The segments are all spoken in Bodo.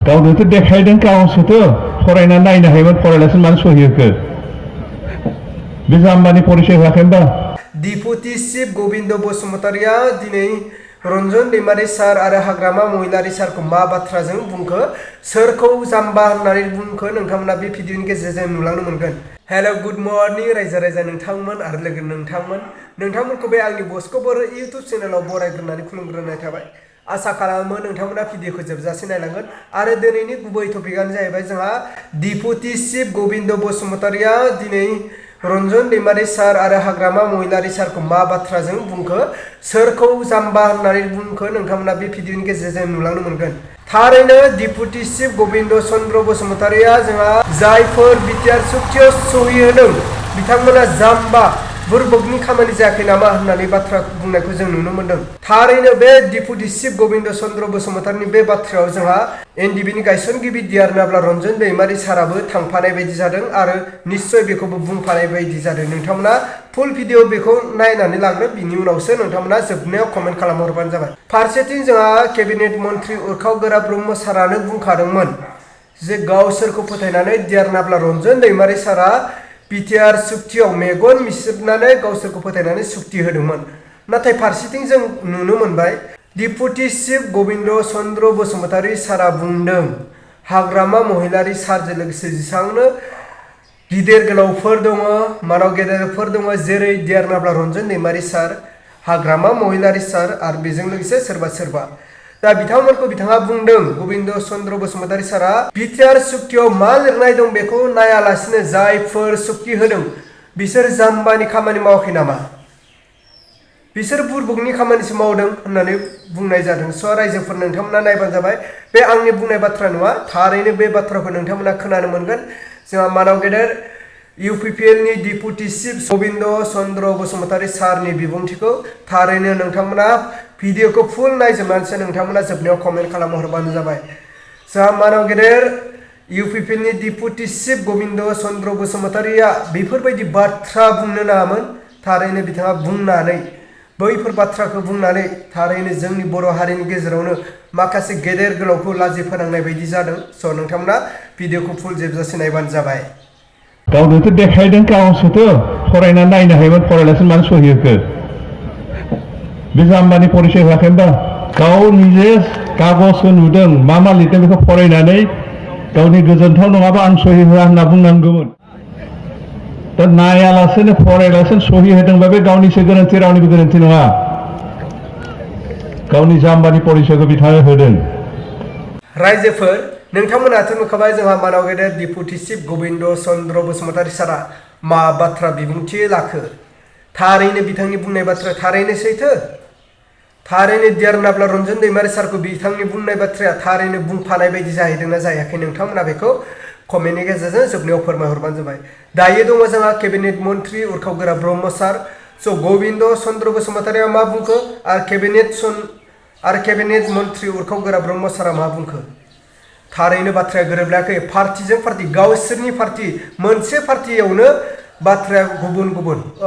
गावनोथ' देखायदों गावसोथ' फरायना नायनो हायोमोन फरायलासो मानो सहि होखो बे जाम्बानि परिचय होआखै होमबा डिपुटि चिफ गोबिंद बसुमतारीया दिनै रन्जन दैमारी सार आरो हाग्रामा महिलारी सारखौ मा बाथ्राजों बुंखो सोरखौ जाम्बा होननानै बुंखो नोंथांमोना बे भिडिअनि गेजेरजों नुलांनो मोनगोन। हेलो गुड मर्निं रायजो राजा नोंथांमोन आरो लोगो नोंथांमोनखौ बे आंनि बस्क' बर' इउटुब चेनेलाव बरायग्रोनानै खुलुमग्रोनाय थाबाय। आसा खालामो नोंथांमोना भिडिअखौ जोबजासे नायलांगोन आरो दिनैनि गुबै टपिकआनो जाहैबाय जोंहा डिपुटि चिफ गोबिंद बसुमतारीया दिनै रन्जन दैमारी सार आरो हाग्रामा महिलारी सारखौ मा बाथ्राजों बुंखो सोरखौ जाम्बा होननानै बुंखो नोंथांमोना बे भिडिअनि गेजेरजों नुलांनो मोनगोन। थारैनो डिपुटि चिफ गोबिंद चन्द्र बसुमतारीया जोंहा जायफोर बिटिआर सुक्तियाव सहि होदों बिथांमोना जाम्बा बुरबकनि खामानि जायाखै नामा होननानै बाथ्रा बुंनायखौ जों नुनो मोनदों। थारैनो बे डिपुटि चिफ गोबिंद चन्द्र बसुमतारीनि बे बाथ्रायाव जोंहा एनडिबिनि गायसनगिरि DRNABLA रन्जन दैमारी साराबो थांफानाय बायदि जादों आरो निश्चय बेखौबो बुंफानाय बायदि जादों। नोंथांमोना फुल भिडिअ बेखौ नायनानै लाग्रो बिनि उनावसो नोंथांमोना जोबनायाव कमेन्ट खालामहरबानो जाबाय। फारसेथिं जोंहा केबिनेट मन्त्रि उरखाव गोरा ब्रह्म सारानो बुंखादोंमोन जे गावसोरखौ फोथायनानै DRNABLA रन्जन दैमारी सारा बिटिआर सुक्तियाव मेगन मिसिबनानै गावसोरखौ फोथायनानै सुक्ति होदोंमोन। नाथाय फारसेथिं जों नुनो मोनबाय डिपुटि चिफ गोबिंद चन्द्र बसुमतारी सारा बुंदों हाग्रामा महिलारी सारजों लोगोसे जेसेबांनो गिदिर गोलावफोर दङ मानाव गेदेरफोर दङ जेरै DRNABLA रन्जन दैमारी सार हाग्रामा महिलारी सार आरो बेजों लोगोसे सोरबा दा बिथांमोनखौ बिथाङा बुंदों गोबिंद चन्द्र बसुमतारी सारा बिटिआर सुक्तियाव मा लिरनाय दं बेखौ नायालासिनो जायफोर सुक्ति होदों बिसोर जाम्बानि खामानि मावाखै नामा बिसोर बुरबकनि खामानिसो मावदों होननानै बुंनाय जादों। स' रायजोफोर नोंथांमोना नायबानो जाबाय बे आंनि बुंनाय बाथ्रा नङा थारैनो बे बाथ्राखौ नोंथांमोना खोनानो मोनगोन। जोंहा मानाव गेदेर इउपिपिएलनि डिपुटि चिफ गोबिंद चन्द्र बसुमतारी सारनि बिबुंथिखौ थारैनो नोंथांमोना भिडिअखौ फुल नायजोबनानैसो नोंथांमोना जोबनायाव कमेन्ट खालामहरबानो जाबाय। जोंहा मानाव गेदेर इउपिपिएलनि डिपुटि चिफ गोबिंद चन्द्र बसुमतारीया बेफोरबायदि बाथ्रा बुंनो नाङामोन। थारैनो बिथाङा बुंनानै बैफोर बाथ्राखौ बुंनानै थारैनो जोंनि बर' हारिनि गेजेरावनो माखासे गेदेर गोलावखौ लाजि फोनांनाय बायदि जादों। स' नोंथांमोना भिडिअखौ फुल जोबजासे नायबानो जाबाय। गावनोथ' देखायदों गावसोथ' फरायना नायनो हायोमोन फरायलासो मानो सहि होखो बे जाम्बानि परिचय होआखै होमबा गाव निजे कागजखौ नुदों मा लिरदों बेखौ फरायनानै गावनि गोजोनथाव नङाबा आं सहि होआ होनना बुंनांगौमोन। दा नायालासेनो फरायलासेनो सहि होदोंबा बे गावनिसो गोरोन्थि रावनिबो गोरोन्थि नङा गावनि जाम्बानि परिचयखौ बिथाङा होदों। रायजोफोर नोंथांमोनाथ' नुखाबाय जोंहा मानाव गेदेर डिपुटि चिफ गोबिंद चन्द्र बसुमतारी सारा मा बाथ्रा बिबुंथि लाखो थारैनो बिथांनि बुंनाय बाथ्राया थारैनो सैथो थारैनो DRNABLA रन्जन दैमारी सारखौ बिथांनि बुंनाय बाथ्राया थारैनो बुंफानाय बायदि जाहैदोंना जायाखै नोंथांमोना बेखौ कमेन्टनि गेजेरजों जोबनायाव फोरमायहरबानो जाबाय। दायो दङ जोंहा केबिनेट मन्त्रि उरखाव गोरा ब्रह्म सार स' गोबिंद चन्द्र बसुमतारीया मा बुंखो आरो केबिनेट मन्त्रि उरखाव गोरा ब्रह्म सारा मा बुंखो थारैनो बाथ्राया गोरोबलायाखै। पार्टिजों पार्टि गावसोरनि पार्टि मोनसे पार्टियावनो बाथ्राया गुबुन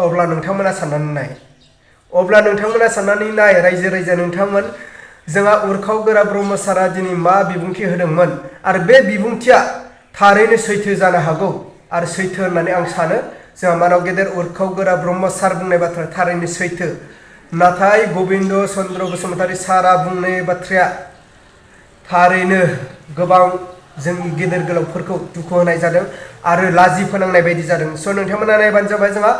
अब्ला नोंथांमोना साननानै नाय रायजो राजा नोंथांमोन जोंहा उरखाव गोरा ब्रह्म सारा दिनै मा बिबुंथि होदोंमोन आरो बे बिबुंथिया थारैनो सैथो जानो हागौ आरो सैथो होननानै आं सानो। जोंहा मानाव गेदेर उरखाव गोरा ब्रह्म सार बुंनाय बाथ्राया थारैनो सैथो नाथाय गोबिंद चन्द्र बसुमतारी सारा बुंनाय बाथ्राया थारैनो गोबां जोंनि गेदेर गोलावफोरखौ दुखु होनाय जादों आरो लाजि फोनांनाय बायदि जादों। स' नोंथांमोना नायबानो जाबाय जोंहा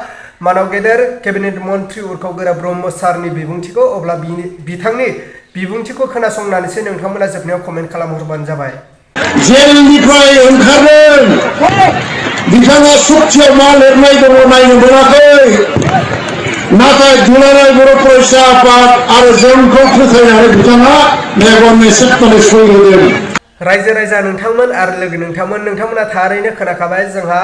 मानाव गेदेर केबिनेट मन्त्रि उरखाव गोरा ब्रह्म सारनि बिबुंथिखौ अब्ला बिथांनि बिबुंथिखौ खोनासंनानैसो नोंथांमोना जोबनायाव कमेन्ट खालामहरबानो जाबाय। जेलनिफ्राय ओंखारदों बिथाङा सुक्तियाव मा लिरनाय दङ नायनो मोनाखै नाथाय दुलाराय बर' फरायसा आफाद आरो जोंखौ फोथायनानै बिथाङा मेगन मेसेबनानै सहि होदों। रायजो राजा नोंथांमोन आरो लोगो नोंथांमोना थारैनो खोनाखाबाय जोंहा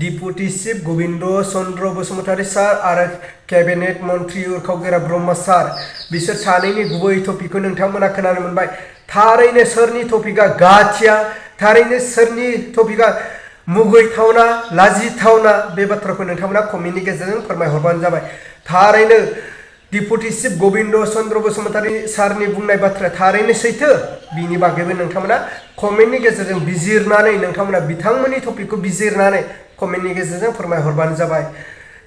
डिपुटि चिफ गोबिंद चन्द्र बसुमतारी सार आरो केबिनेट मन्त्रि उरखाव गोरा ब्रह्म सार बिसोर सानैनि गुबै टपिकखौ नोंथांमोना खोनानो मोनबाय। थारैनो सोरनि टपिकआ गाथिया थारैनो सोरनि टपिकआ मुगैथावना लाजिथावना बे बाथ्राखौ नोंथांमोना कमेन्टनि गेजेरजों फोरमायहरबानो जाबाय। थारैनो डिपुटि चिफ गोविंद चंद्र बसुमतारी सारनि बुंनाय बाथ्राया थारैनो सैथो बिनि बागैबो नोंथांमोना कमेन्टनि गेजेरजों बिजिरनानै नोंथांमोना बिथांमोननि टपिकखौ बिजिरनानै कमेन्टनि गेजेरजों फोरमायहरबानो जाबाय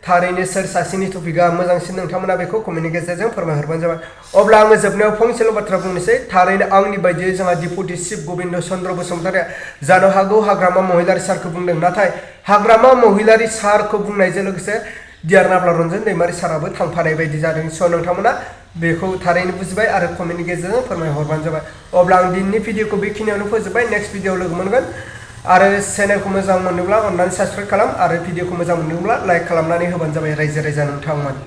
थारैनो सोर सासेनि टपिकआ मोजांसिन नोंथांमोना बेखौ कमेन्टनि गेजेरजों फोरमायहरबानो जाबाय अब्ला आङो जोबनायाव फंसेल' बाथ्रा बुंनोसै थारैनो आंनि बायदियै जोंहा डिपुटि चिफ गोविंद चंद्र बसुमतारीया जानो हागौ हाग्रामा महिलारी सारखौ बुंदों नाथाय हाग्रामा महिलारी सारखौ बुंनायजों लोगोसे नाब्ला रन्जन दैमारी साराबो थांफानाय बायदि जादों स' नोंथांमोना बेखौ थारैनो बुजिबाय आरो कमेन्टनि गेजेरजों फोरमायहरबानो जाबाय अब्ला आं दिनैनि भिडिअखौ बेखिनियावनो फोजोबबाय नेक्स्ट भिडिअ लोगो मोनगोन आरो चेनेलखौ मोजां मोनोब्ला अन्नानै साबस्क्राइब खालाम आरो भिडिअखौ मोजां मोनोब्ला लाइक खालामनानै होबानो जाबाय रायजो राजा नोंथांमोन